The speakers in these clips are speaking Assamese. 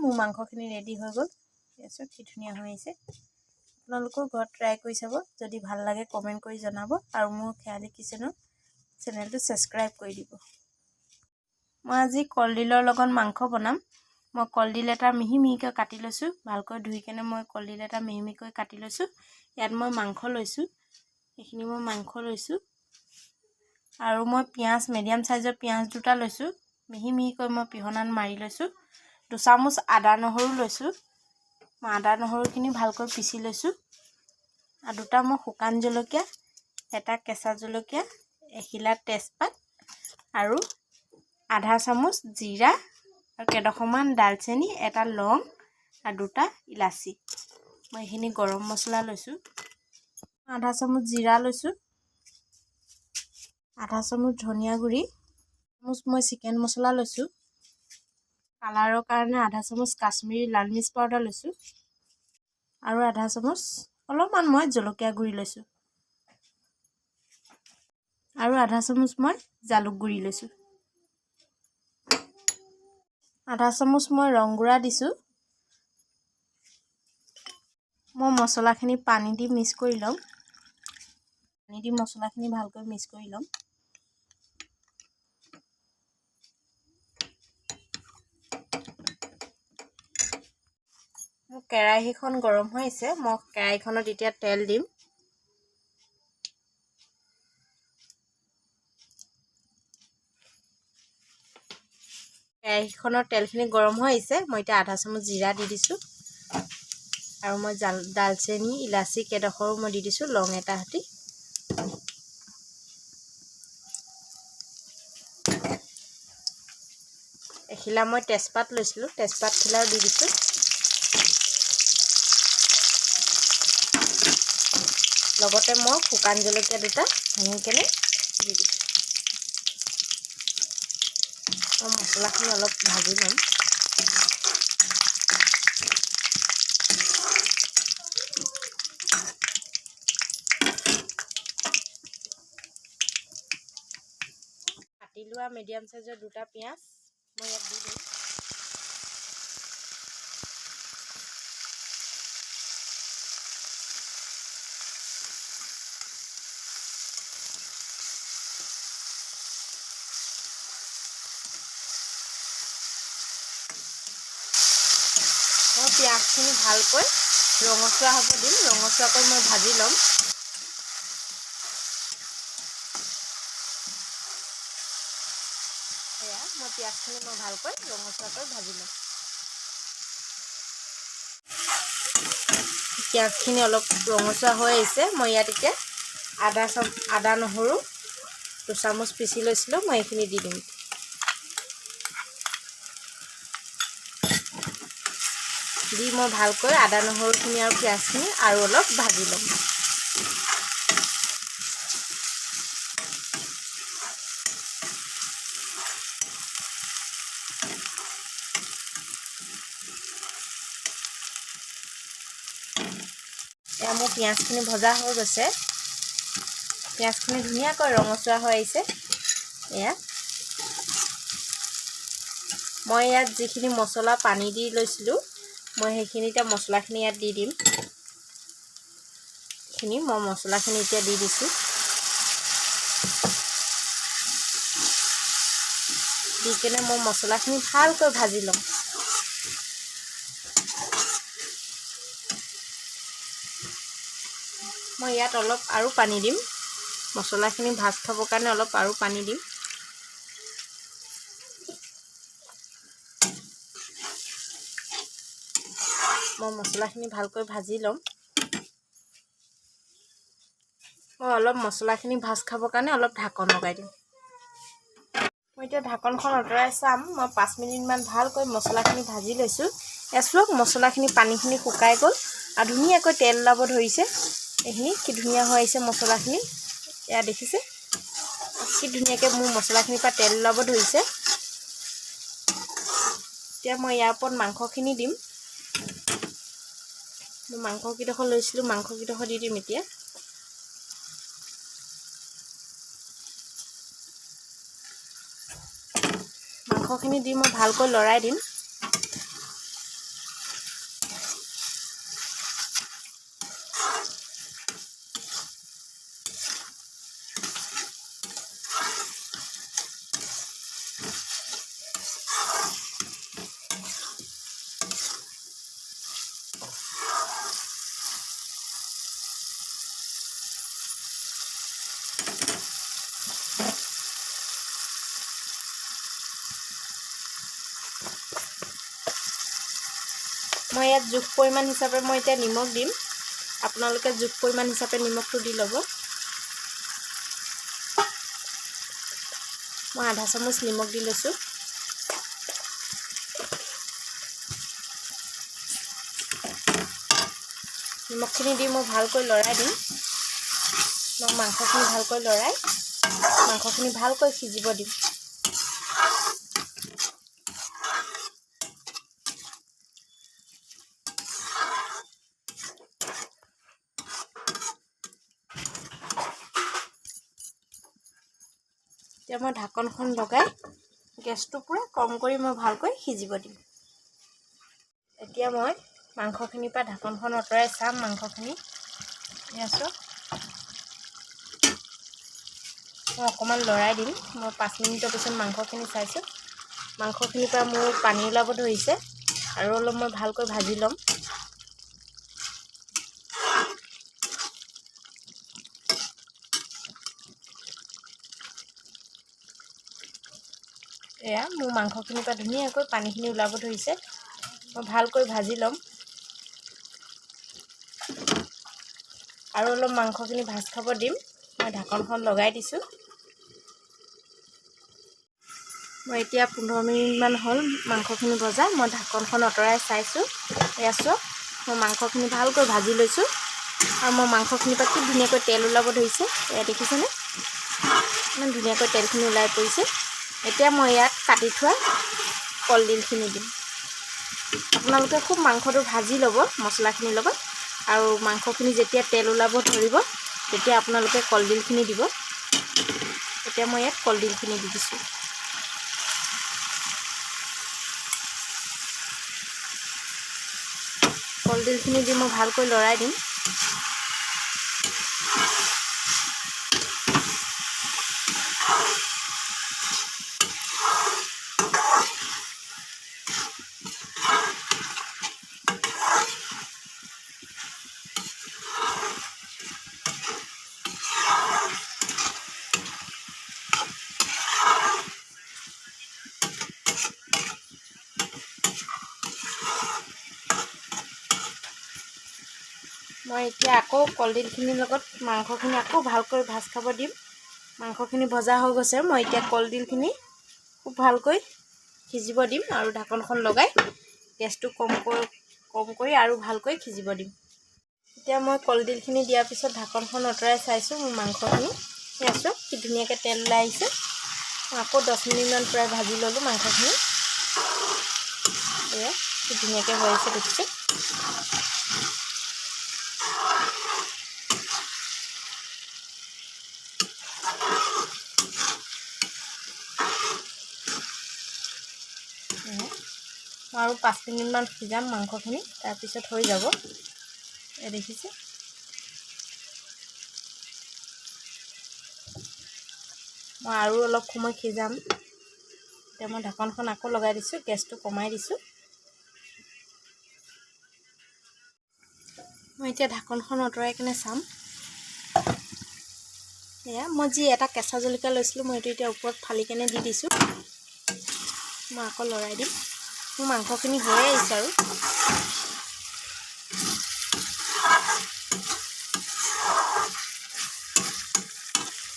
মোৰ মাংসখিনি ৰেডি হৈ গ'ল। চাওক, কি ধুনীয়া হৈ আহিছে। আপোনালোকেও ঘৰত ট্ৰাই কৰি চাব। যদি ভাল লাগে, কমেণ্ট কৰি জনাব আৰু মোৰ খেয়ালি কিচেনৰ চেনেলটো ছাবস্ক্ৰাইব কৰি দিব। মই আজি কলডিলৰ লগত মাংস বনাম। মই কলডিল এটা মিহি মিহিকৈ কাটি লৈছোঁ। ভালকৈ ধুই কেনে মই কলডিল এটা মিহি মিহিকৈ কাটি লৈছোঁ। ইয়াত মই মাংস লৈছোঁ, এইখিনি মই মাংস লৈছোঁ। আৰু মই পিঁয়াজ, মিডিয়াম চাইজৰ পিঁয়াজ দুটা লৈছোঁ, মিহি মিহিকৈ মই পিহনাত মাৰি লৈছোঁ। 2 চামুচ আদা নহৰু লৈছোঁ, মই আদা নহৰুখিনি ভালকৈ পিচি লৈছোঁ। আৰু দুটা মই শুকান জলকীয়া, এটা কেঁচা জলকীয়া, এখিলা তেজপাত আৰু আধা চামুচ জিৰা আৰু কেইডোখৰমান ডালচেনি, এটা লং আৰু দুটা ইলাচি। মই এইখিনি গৰম মছলা লৈছোঁ। আধা চামুচ জিৰা লৈছোঁ, আধা চামুচ ধনিয়া গুড়ি, চামুচ মই চিকেন মছলা লৈছোঁ। কালাৰৰ কাৰণে আধা চামুচ কাশ্মীৰী লাল মিৰ্চ পাউডাৰ লৈছোঁ আৰু আধা চামুচ অলপমান মই জলকীয়া গুড়ি লৈছোঁ আৰু আধা চামুচ মই জালুক গুড়ি লৈছোঁ। আধা চামুচ মই ৰং গুড়া দিছোঁ। মই মছলাখিনি পানী দি মিক্স কৰি ল'ম। পানী দি মছলাখিনি ভালকৈ মিক্স কৰি ল'ম। মোৰ কেৰাহীখন গৰম হৈ আছে। মই কেৰাহীখনত এতিয়া তেল দিম। কেৰাহীখনৰ তেলখিনি গৰম হৈ আহিছে। মই এতিয়া আধা চামুচ জিৰা দি দিছোঁ আৰু মই ডালচেনি, ইলাচি কেইডোখৰো মই দি দিছোঁ, লং এটা সৈতে। এখিলা মই তেজপাত লৈছিলোঁ, তেজপাত খিলাও দি দিছোঁ। লগতে মই শুকান জলকীয়া দুটা ভাঙি কেনে দি দিছোঁ। মই মছলাখিনি অলপ ভাজি ল'ম। কাটি লোৱা মিডিয়াম চাইজৰ দুটা পিঁয়াজ মই ইয়াত দি দিম। মই পিঁয়াজখিনি ভালকৈ ৰঙচুৱা হ'ব দিম। ৰঙচুৱাকৈ মই ভাজি ল'ম। এয়া মই পিঁয়াজখিনি মই ভালকৈ ৰঙচুৱাকৈ ভাজি ল'ম। পিঁয়াজখিনি অলপ ৰঙচুৱা হৈ আহিছে। মই ইয়াত এতিয়া আদা নহৰু 2 চামুচ পিচি লৈছিলোঁ, মই এইখিনি দি দিম। দি মই ভালকৈ আদা নহৰুখিনি আৰু পিঁয়াজখিনি আৰু অলপ ভাজি ল'ম। এয়া মোৰ পিঁয়াজখিনি ভজা হৈ গৈছে। পিঁয়াজখিনি ধুনীয়াকৈ ৰঙচুৱা হৈ আহিছে। এয়া মই ইয়াত যিখিনি মছলা পানী দি লৈছিলোঁ, মই সেইখিনি এতিয়া মছলাখিনি ইয়াত দি দিম। এইখিনি মই মছলাখিনি এতিয়া দি দিছোঁ। দি কেনে মই মছলাখিনি ভালকৈ ভাজি ল'ম। মই ইয়াত অলপ আৰু পানী দিম। মছলাখিনি ভাজ খাবৰ কাৰণে অলপ আৰু পানী দিম। মই মছলাখিনি ভালকৈ ভাজি ল'ম। মই অলপ মছলাখিনি ভাজ খাবৰ কাৰণে অলপ ঢাকন লগাই দিম। মই এতিয়া ঢাকনখন আঁতৰাই চাম। মই 5 মিনিটমান ভালকৈ মছলাখিনি ভাজি লৈছোঁ। এয়া চাওক, মছলাখিনি পানীখিনি শুকাই গ'ল আৰু ধুনীয়াকৈ তেল ওলাব ধৰিছে। এইখিনি কি ধুনীয়া হৈ আহিছে মছলাখিনি। এয়া দেখিছে, কি ধুনীয়াকৈ মোৰ মছলাখিনিৰ পৰা তেল ওলাব ধৰিছে। এতিয়া মই ইয়াৰ ওপৰত মাংসখিনি দিম। মই মাংস কেইডোখৰ লৈছিলোঁ, মাংস কেইডোখৰ দি দিম এতিয়া। মাংসখিনি দি মই ভালকৈ লৰাই দিম। মই ইয়াত জোখ পৰিমাণ হিচাপে মই এতিয়া নিমখ দিম। আপোনালোকে জোখ পৰিমাণ হিচাপে নিমখটো দি ল'ব। মই আধা চামুচ নিমখ দি লৈছোঁ। নিমখখিনি দি মই ভালকৈ লৰাই দিম। মই মাংসখিনি ভালকৈ লৰাই মাংসখিনি ভালকৈ সিজিব দিম। এতিয়া মই ঢাকনখন লগাই গেছটো পূৰা কম কৰি মই ভালকৈ সিজিব দিম। এতিয়া মই মাংসখিনিৰ পৰা ঢাকনখন আঁতৰাই চাম মাংসখিনি। এয়া চাওক, মই অকণমান লৰাই দিম। মই 5 মিনিটৰ পিছত মাংসখিনি চাইছোঁ। মাংসখিনিৰ পৰা মোৰ পানী ওলাব ধৰিছে আৰু অলপ মই ভালকৈ ভাজি ল'ম। এয়া মোৰ মাংসখিনিৰ পৰা ধুনীয়াকৈ পানীখিনি ওলাব ধৰিছে। মই ভালকৈ ভাজি ল'ম আৰু অলপ মাংসখিনি ভাজ খাব দিম। মই ঢাকনখন লগাই দিছোঁ। মই এতিয়া 15 মিনিটমান হ'ল মাংসখিনি ভজা। মই ঢাকনখন আঁতৰাই চাইছোঁ। এয়া চাওক, মই মাংসখিনি ভালকৈ ভাজি লৈছোঁ আৰু মই মাংসখিনিৰ পৰা কি ধুনীয়াকৈ তেল ওলাব ধৰিছে। এয়া দেখিছেনে, ইমান ধুনীয়াকৈ তেলখিনি ওলাই পৰিছে। এতিয়া মই ইয়াত কাটি থোৱা কলডিলখিনি দিম। আপোনালোকে খুব মাংসটো ভাজি ল'ব মছলাখিনিৰ লগত আৰু মাংসখিনি যেতিয়া তেল ওলাব ধৰিব তেতিয়া আপোনালোকে কলডিলখিনি দিব। এতিয়া মই ইয়াত কলডিলখিনি দি দিছোঁ। কলডিলখিনি দি মই ভালকৈ লৰাই দিম। মই এতিয়া আকৌ কলডিলখিনিৰ লগত মাংসখিনি আকৌ ভালকৈ ভাজ খাব দিম। মাংসখিনি ভজা হৈ গৈছে। মই এতিয়া কলডিলখিনি খুব ভালকৈ সিজিব দিম আৰু ঢাকনখন লগাই গেছটো কম কৰি আৰু ভালকৈ সিজিব দিম। এতিয়া মই কলডিলখিনি দিয়াৰ পিছত ঢাকনখন আঁতৰাই চাইছোঁ মোৰ মাংসখিনি। এয়া চাওক, কি ধুনীয়াকৈ তেল ওলাই আহিছে। মই আকৌ 10 মিনিটমান প্ৰায় ভাজি ল'লোঁ মাংসখিনি। এয়া কি ধুনীয়াকৈ হৈ আছে দেখিছে। মই আৰু 5 মিনিটমান সিজাম মাংসখিনি, তাৰপিছত হৈ যাব। এই দেখিছে, মই আৰু অলপ সময় সিজাম। এতিয়া মই ঢাকনখন আকৌ লগাই দিছোঁ, গেছটো কমাই দিছোঁ। মই এতিয়া ঢাকনখন আঁতৰাই কিনে চাম। এয়া মই যি এটা কেঁচা জলকীয়া লৈছিলোঁ, মই এইটো এতিয়া ওপৰত ফালি কেনে দি দিছোঁ। মই আকৌ লৰাই দিম। মোৰ মাংসখিনি হৈয়ে আহিছে আৰু।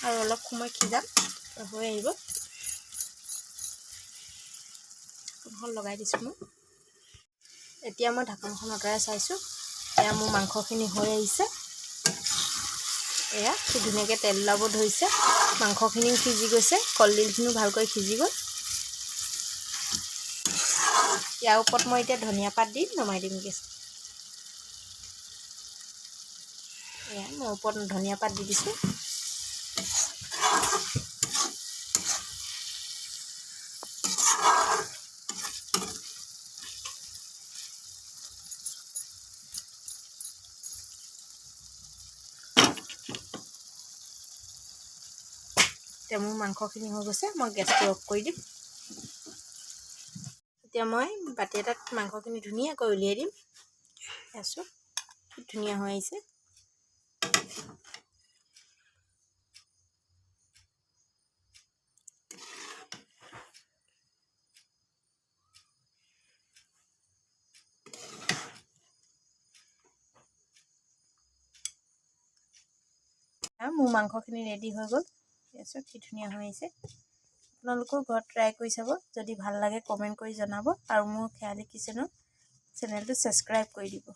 আৰু অলপ সময় সিজাম, হৈ আহিব। ঢাকনখন লগাই দিছোঁ মই। এতিয়া মই ঢাকনখন আঁতৰাই চাইছোঁ। এয়া মোৰ মাংসখিনি হৈ আহিছে। এয়া কি ধুনীয়াকৈ তেল ওলাব ধৰিছে। মাংসখিনিও সিজি গৈছে, কলডিলখিনিও ভালকৈ সিজি গ'ল। ইয়াৰ ওপৰত মই এতিয়া ধনিয়া পাত দি নমাই দিম গেছ। এয়া মই ওপৰত ধনিয়া পাত দি দিছোঁ। এতিয়া মোৰ মাংসখিনি হৈ গৈছে। মই গেছটো অফ কৰি দিম। এতিয়া মই বাতি এটাত মাংসখিনি ধুনীয়াকৈ উলিয়াই দিম। আছোঁ, খুব ধুনীয়া হৈ আহিছে। মোৰ মাংসখিনি ৰেডি হৈ গ'ল। চাওক, কি ধুনীয়া হৈ আহিছে। আপোনালোকেও ঘৰত ট্ৰাই কৰি চাব। যদি ভাল লাগে, কমেণ্ট কৰি জনাব আৰু মোৰ খেয়ালি কিচেনৰ চেনেলটো ছাবস্ক্ৰাইব কৰি দিব।